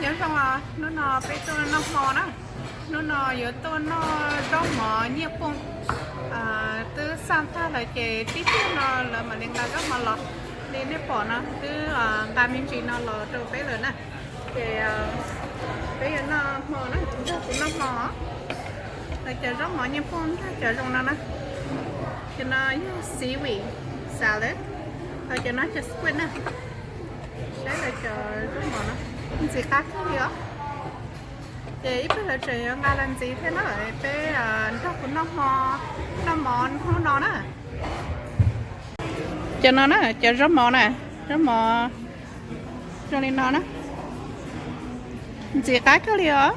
Nyob zoo, hnub no peb tuaj noj hmo na. Hnub no yuav tuaj noj zaub mov Nyiaj Pooj. Twb xaj tag lawm ces tib pliag no lawv mam li nqa zaub mov los. Li nej pom no twb nqa me ntsis no los rau peb lawm na. Ces peb yuav noj hmo na, nrog kuv noj hmo. Lawv cov zaub mov Nyiaj Pooj nrog cov zoo no na. Cov no yog seaweed salad, ho cov no cov squid na. Saib lawv cov zaub mov no ntxim qab kawg li os. Ces ib pliag lawv tseem yuav nqa los ntxiv thiab na, peb nrog kuv noj hmo, noj mov hnub no na. Cov no na, cov zaub mov na, zaub mov zoo li no na. Ntxim qab kawg li os.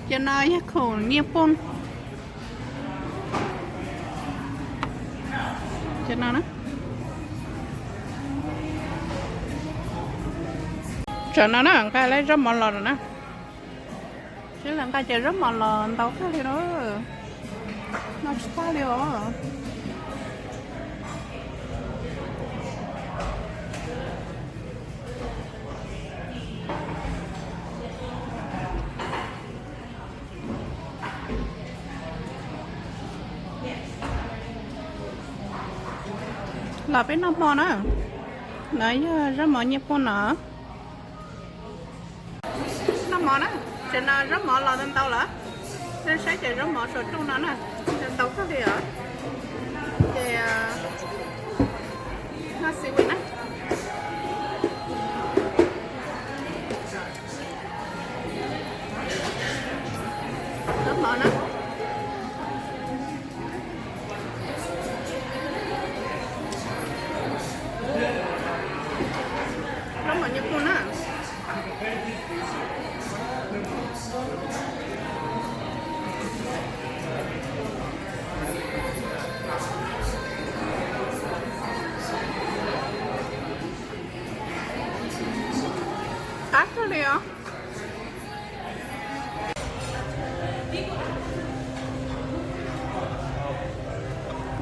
Cov no yog khoom Nyiaj Pooj. Cov no na. Cov no na, nqa lawv zaub mov los na. Sib lawv nqa cov zaub mov los ntau kawg li na. Noj tsis tag li os. Los peb noj hmo na. No yog zaub mov Nyiaj Pooj no. Noj mov na, tam no zaub mov los ntau ntau lawm. Nej saib cov zaub mov saum rooj no na, ntau kawg li os. Ces noj seaweed na. Zaub mov na. Zaub mov Nyiaj Pooj na. Qab kawg li os.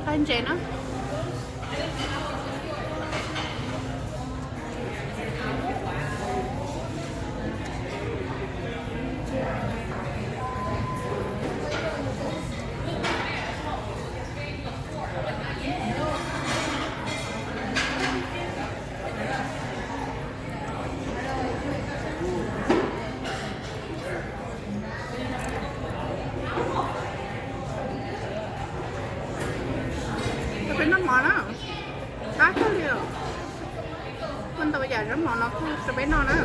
Nqaij ntses na. Peb noj mov na, qab kawg li. Muaj ntau yam zaub mov no kawg rau peb noj na.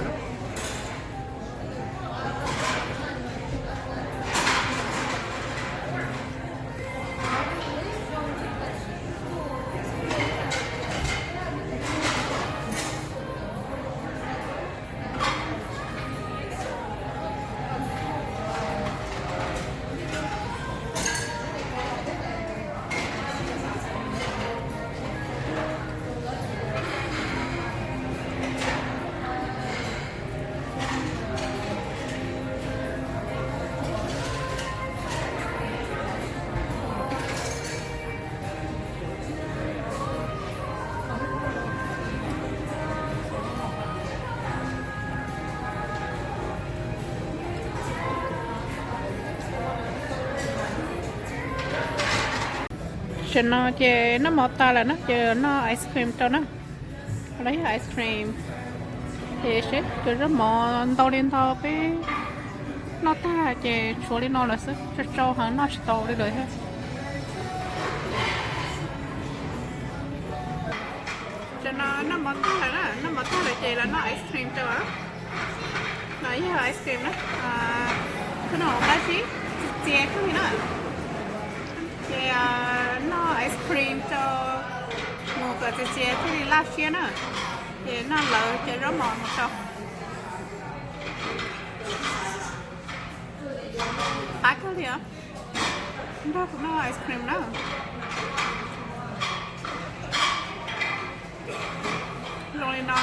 Tam no ces noj mov tas lawm na, ces noj ice cream rau na. Los yog ice cream. Ces seb cov zaub mov ntau li ntau peb noj tag ces tshuav li no lawm xwb, tsau tsau heev noj tsis tau li lawm thiab. Tam no noj mov tag lawm na, noj mov tag lawm ces los noj ice cream rau. No yog ice cream na, khuv noj dab tsi, txias txias kawg li na. Ces noj ice cream rau mus kom txias txias thiaj li laj siab na. Ces noj lawv cov zaub mov mus rau. Qab kawg li os. Nrog kuv noj ice cream na. Zoo li no.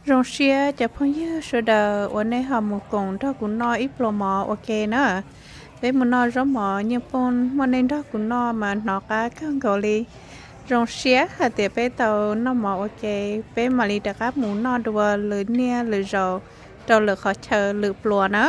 Zoo siab cov phooj ywg sawv daws uas nej ho mus koom nrog kuv noj ib pluag mov ua ke na. Peb mus noj zaub mov nyiaj pooj, muaj nej nrog kuv noj mas hnov qab kawg nkaus li. Zoo siab hais tias peb tau noj mov ua ke, peb mam li rov qab mus noj dua lwm niaj lwm zaus rau lwm qhov chaw lwm pluas na.